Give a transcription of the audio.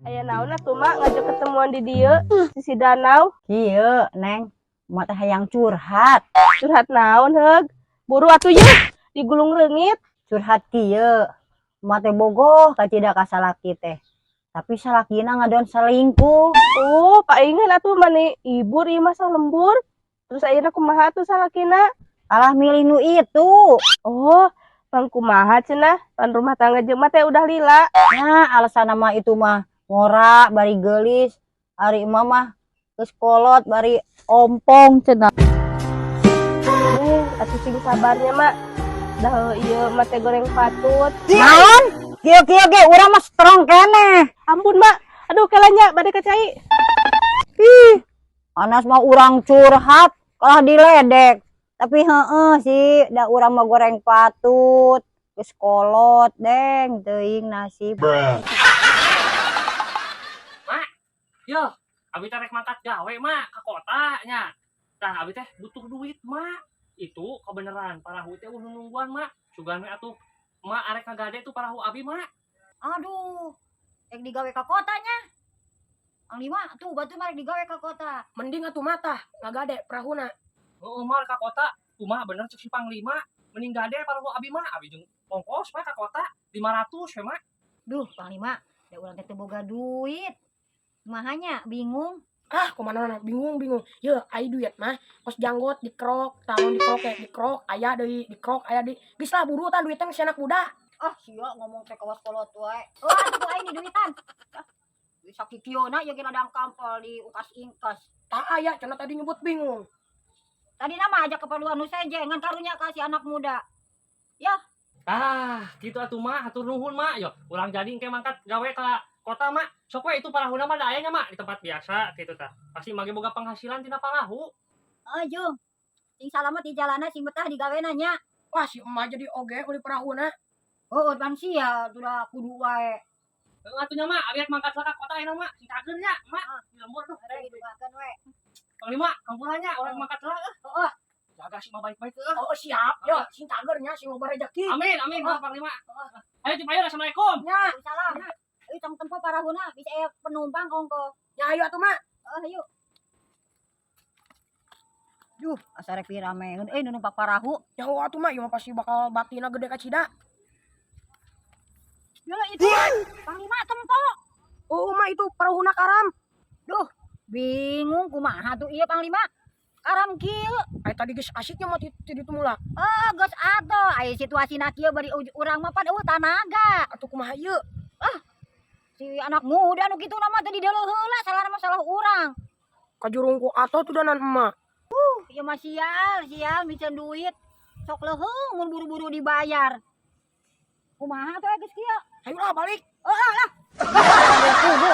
Aya naon atuh, Mak, ngajak ketemuan di dieu, sisi danau? Kieu, Neng, emak teh hayang curhat. Curhat naon, heug? Buru atuh yeuh, digulung reungit. Curhat kieu. Emak teh bogoh kacida ka salaki teh. Tapi salakina ngadon selingkuh. Oh, paingan atuh mani ibur ieu mah lembur. Terus ayeuna kumaha atuh salakina? Kalah milih nu itu. Oh, pang kumaha cenah? Pan rumah tangga jeung teh udah lila. Nah, alasan mah itu mah ngora bari geulis, ari emak mah geus kolot bari ompong cenah. Eh, atuh sing sabarnya, Mak. Dah ieu mah teh goreng patut. Naon? Kieu-kieu ge urang mah strong keneh. Ampun, Mak. Aduh, kela nya bade ka cai. Ih, anas mah urang curhat kalah diledek. Tapi heeh sih, da urang mah goreng patut, geus kolot deng teuing nasib. Bruh. Mak, yo, abi teh rek mangkat gawe, Mak, ke kota nya. Tah, abi teh butuh duit, Mak. Itu kebenaran parahu teh udah nungguan, Mak. Sugan we atuh Mak arek ngagade tuh parahu abi, Mak. Aduh, rek digawe ka kotanya. Panglima tuh batu mah rek digawe ka kota. Mending atuh mata ngagade prahuna. Heeh, Mak, ka kota. Kumaha bener cek si Panglima, mending gade parahu abi mah, abi jeung ongkos mah ka kota 500 we, Mak. Duh, Panglima, da urang teh teu boga duit. Mahanya bingung. Ah, kumaha mana bingung bingung. Ye, ai duit mah kos janggot dikrok, tahun dikrok kayak dikrok, aya deui dikrok, aya deui. Geus lah buru tah duitnya si anak muda. Ah, sia ngomong teh kawas kolot wae. Oh, atuh ku aing di duitan. Ah, sakikiona ya ladang kampol di ukas-ingkas. Tah aya cenah tadi nyebut bingung. Tadi nama aja keperluan nu seje ngan karunya ka si anak muda. Ya. Ah, gitu atuh, Mak, hatur nuhun, Mak. Yo, urang jadi engke mangkat gawe ka kota, Mak. Sok we itu parahuna mah da aya nya, Mak, di tempat biasa gitu tah. Pasti mah ge boga penghasilan tina parahu. Oh, Jung. Sing salamet di jalana, sing betah di gawena nya. Wah, si emak jadi oge beli parahuna. Oh, pan sia sudah kudu wae. Heeh atuh nya, Mak, abi rek mangkat ka kota ayeuna, Mak. Sing cager nya, Mak. Di lembur tuh. Didoakeun we. Panglima, hampura nya urang mangkat heula euy. Heeh. Jaga si mah baik-baik euy. Oh, siap. Yo, sing cager nya, sing loba rezeki. Amin, amin, oh, Panglima. Ayo cipayun, assalamualaikum. Nya, Salam. Euy, tong tempo parahuna bisa aya penumpang ongko. Nya ayo atuh, Mak. Oh, ayo. Duh, asa rek rame euy nu numpak parahu. Ya atuh, Mak, ieu mah pasti bakal batina gede kacida. Yo itu Panglima tempo. Oh, Mak, itu parahuna karam. Duh, bingung kumaha tuh ieu Panglima. Karam kieu. Ai tadi geus asiknya mah ti ditu mula. Oh, geus atuh. Aya situasina kieu bari urang mah pan euweuh tanaga. Atuh kumaha ieu? Si anak muda nu kitu mah teh dideuleu heula, salah mah salah urang. Kajurung ku atoh tuh danan emak. Ieu mah sial, sial miceun duit. Sok leuheung mun buru-buru dibayar. Kumaha tuh geus kieu? Ayo lah balik. Oh, lah. Kudu.